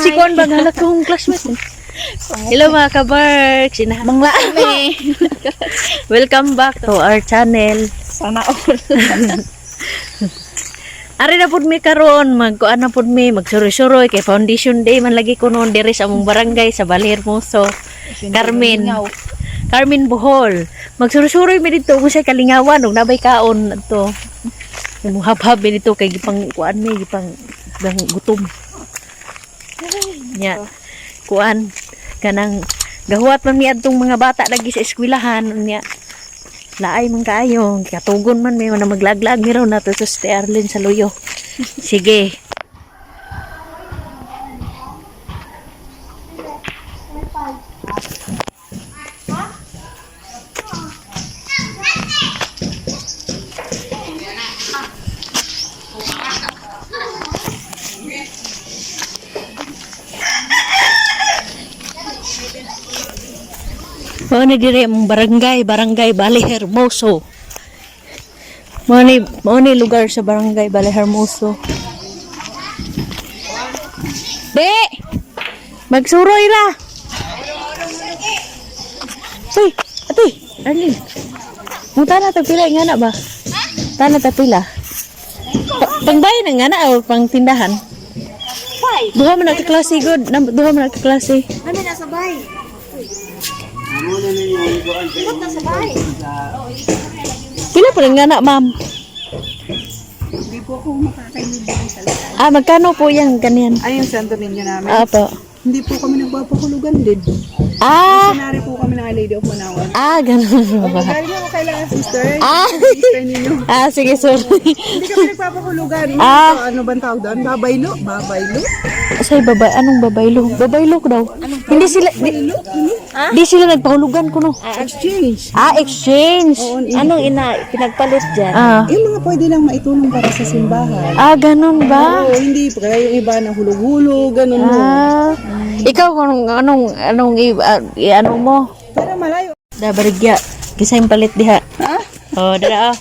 Si Kuan ba nga kong classmate. Hello, mga kabarks. Manglaan mi. Welcome back to our channel. Sana all. Ari na pud mi karon, magkuan na pud mi, magsuroy-suroy kay Foundation Day man lagi kuno diri sa among barangay sa Valhermoso. Carmen. Carmen, Bohol. Magsuroy-suroy mi dito kung sa kalingawan ug nabay kaon adto. Muhabhab mi dito kay gipang kuan mi, gipang gipang gutom. Nya. Kuan kanang gahuwat man mi adtong mga bata lagi sa eskwelahan nya. Laay man kaayo, katugon man mi na maglaglag mi raw nato sa si Arlene sa luyo. Sige. Mao ni dire ang barangay, Barangay Bali Hermoso. Mao ni lugar sa Barangay Bali Hermoso. De! Magsuroy ra. Uy, ate, Arlene. Muta na tagpila nga na ba? Ta na tagpila. Pangbayan ang nga na o pang tindahan? Duha man na ka klase good. Duha man na ka klase. Ano nasa bay? Pila pa rin nga na, ma'am? Hindi po ako makakaibigay sa Ah, magkano po yung ganyan? Ay, yung santo ninyo namin. Ah, po. Hindi po kami nagpapahulugan din. Ah, Sinari po kami ng Lady of Manawan. ah, ganun ba? Galing ako kailangan, sister. Ah, Sister ninyo. ah, sige, sorry. Hindi kami nagpapahulugan. Ah. Ano bang tawag doon? Babaylo? Babaylo? Say babay, anong babaylo? Babaylo ko daw. Hindi sila, di sila nagpahulugan ko no. Exchange. Ah, exchange. Anong ina pinagpalit dyan? Ah, Yung mga pwede lang maitulong para sa simbahan. ah, ganun ba? Oo, hindi. Kaya yung iba na hulog-hulog, ganun mo. Ah, ikaw anong anong anong i-ano mo? Para malayo. Da barigya. Kisa yung palit diha. Ha? Oh, dara oh.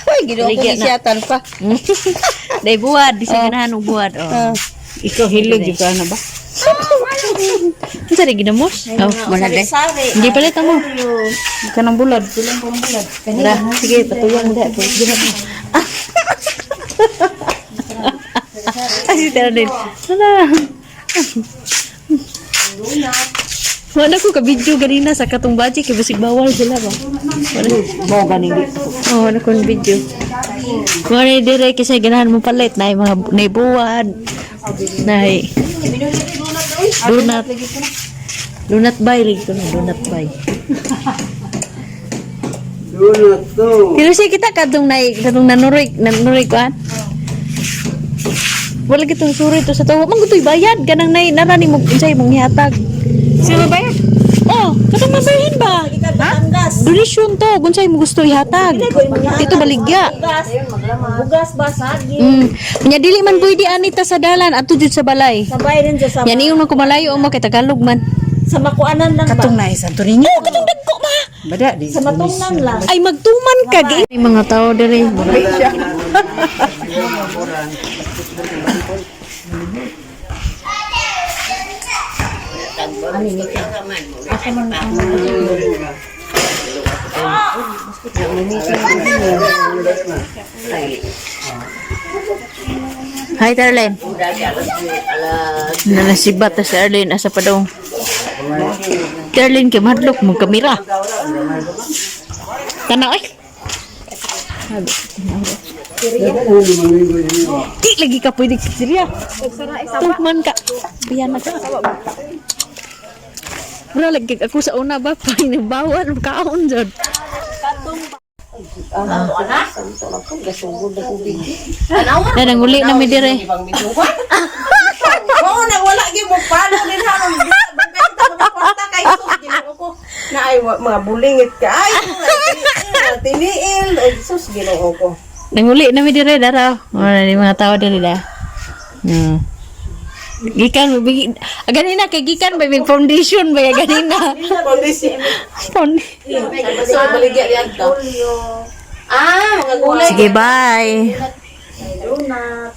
Ay, ginawa ko Baligya na. siyatan pa. Day buwad, di sa ganahan og buwad oh. Ikaw hilig, ka na ba? Unsa rin ginamos? Oh, Wala de. hindi palit mo. Ka ng bulad. Bilang ko ng bulad. Tara, sige, patuyang da. Ay, si Tara din. Tara. Wala ko ka-video ganina sa katong budget kay basig bawal sila ba. Wala. Mo ganing Oh, wala ko video. Wala dire kasi ganahan mo palit na mga naibuwad. Nay. Donut. Donut buy lagi ko na donut buy. Donut to. Pero siya kita kadtong nay kadtong nanuroy nanuroy kuan. Wala kitong suri to sa tawo. Man gutoy bayad kanang nay nara ni mo unsay mong ihatag. Sino ba yan? Oh, katong mabahin ba? Donation to, kung sa'yo mo gusto ihatag. Dito baligya. Bugas ba sagi? Nya dili man pwede anita sa dalan ato jud sa balay. Sabay rin dyan sa Nya niyon man kumalayo mo kay Tagalog man. sa makuanan lang ba? Katong na Santo Niño. Oh, katong dagko ma. Bada di. Sa matungnan lang. Ay magtuman ka gi. May mga tao diri. Hi, Darlene. Nanasibat na si Arlene asa pa daw. Darlene kay madlok mo kamera. Tanaw ay. Di lagi ka pwede sirya. Tukman ka. Biyan na ka. Bro, lagi ako sa una ba? Bawal kaon jud. Na nanguli na mi dire. Oo, nang wala gyud mo palo din ha nung kwarta kay sus Ginoo ko. Na ay mga bulingit ka ay mga tiniil ay sus Ginoo ko. Nanguli na mi dire daraw. Wala ni mga tao dire da. Gikan bigi ganina kay gikan ba may foundation ba ya ganina. Kondisyon. Found- So baligya yan to. Ah, mga gulay. Sige, bye. Donut.